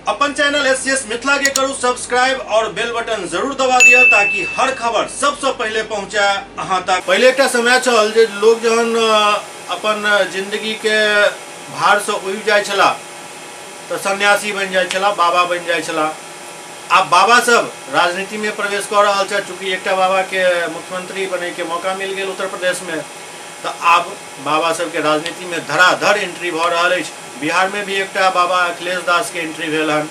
अपन channel SCS Mithila के करू सब्सक्राइब और बेल बटन जरूर दबा दिया ताकि हर खबर सबसे पहले पहुंचे अहां तक। पहले एकटा समय छल जे लोग जहन अपन जिंदगी के भार से उबि जाय छला तो सन्यासी बन जाय छला, बाबा बन जाय छला। आब बाबा सब राजनीति में प्रवेश कर रहल छै। चूँकि एकटा बाबा के मुख्यमंत्री बने के मौका मिल गेल उत्तर प्रदेश में, तो आब बाबा सबके राजनीति में धराधर एंट्री भ रहल अछि। बिहार में भी एकटा बाबा अखिलेश दास के एंट्री भेल हन।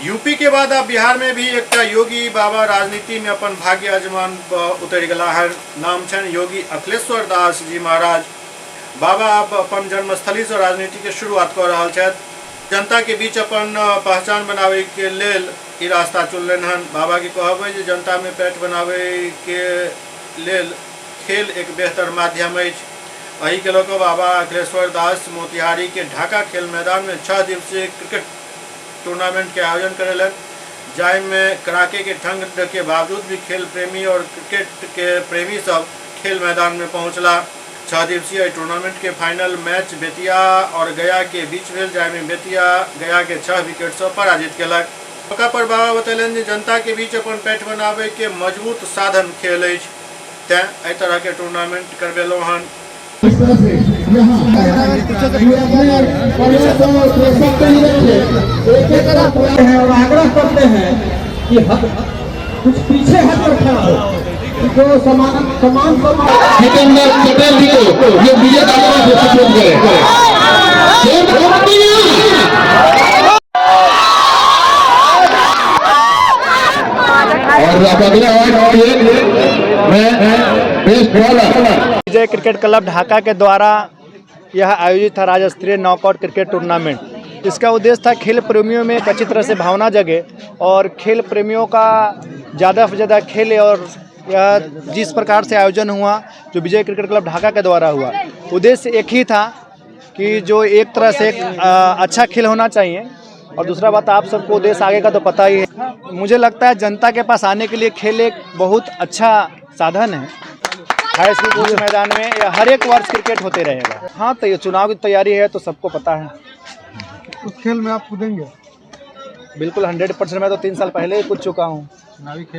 यूपी के बाद अब बिहार में भी एकटा योगी बाबा राजनीति में अपन भाग्य आजमान उतरि गेला हन। नाम छनि योगी अखिलेश्वर दास जी महाराज। बाबा अब अपन जन्मस्थली से राजनीति के शुरुआत कर रहल छथि। जनता के बीच अपन पहचान बनावे के लेल ई रास्ता चुनलनि हन। बाबा के कहब है जे जनता में पैठ बनावे के लेल खेल एक बेहतर माध्यम अछि। एहि के लऽ कऽ बाबा अखिलेश्वर दास मोतिहारी के ढाका खेल मैदान में 6 दिवसीय क्रिकेट टूर्नामेंट के आयोजन करेलनि, जाहि में कड़ाके के ठंड के बावजूद भी खेल प्रेमी और क्रिकेट के प्रेमी सब खेल मैदान में पहुंचला। 6 दिवसीय टूर्नामेंट के फाइनल मैच बेतिया और गया के बीच भेल, जाहि में बेतिया गया के 6 विकेट से पराजित केलक। मौका पर बाबा बतेलनि जे जनता के बीच अपन पैठ बनावे के मजबूत साधन खेल अछि, तें एहि तरह के टूर्नामेंट करबेलहुँ हन। इस तरह से यहाँ हैं और आग्रह करते हैं कि हद कुछ पीछे हटकर खड़ा हो, जो समान समान समान जितेंद्र पटेल जी को ये विजेता घोषित करें। और अब अगला अवार्ड के मैं best bowler Vijay cricket club Dhaka के द्वारा यह आयोजित था राज्य स्तरीय नॉकआउट क्रिकेट टूर्नामेंट। इसका उद्देश्य था खेल प्रेमियों में एक अच्छी तरह से भावना जगे और खेल प्रेमियों का ज़्यादा से ज़्यादा खेले। और यह जिस प्रकार से आयोजन हुआ जो विजय क्रिकेट क्लब ढाका के द्वारा हुआ, उद्देश्य एक ही था कि जो एक तरह से एक अच्छा खेल होना चाहिए। और दूसरा बात, आप सबको उद्देश्य आगे का तो पता ही है। मुझे लगता है जनता के पास आने के लिए खेल एक बहुत अच्छा साधन है। हाई स्कूल कोच मैदान में या हर एक वर्ष क्रिकेट होते रहेगा। हाँ, तो ये चुनाव की तैयारी है तो सबको पता है। उस खेल में आप कूदेंगे? बिल्कुल 100%। मैं तो 3 साल पहले ही कूद चुका हूँ। चुनावी खेल।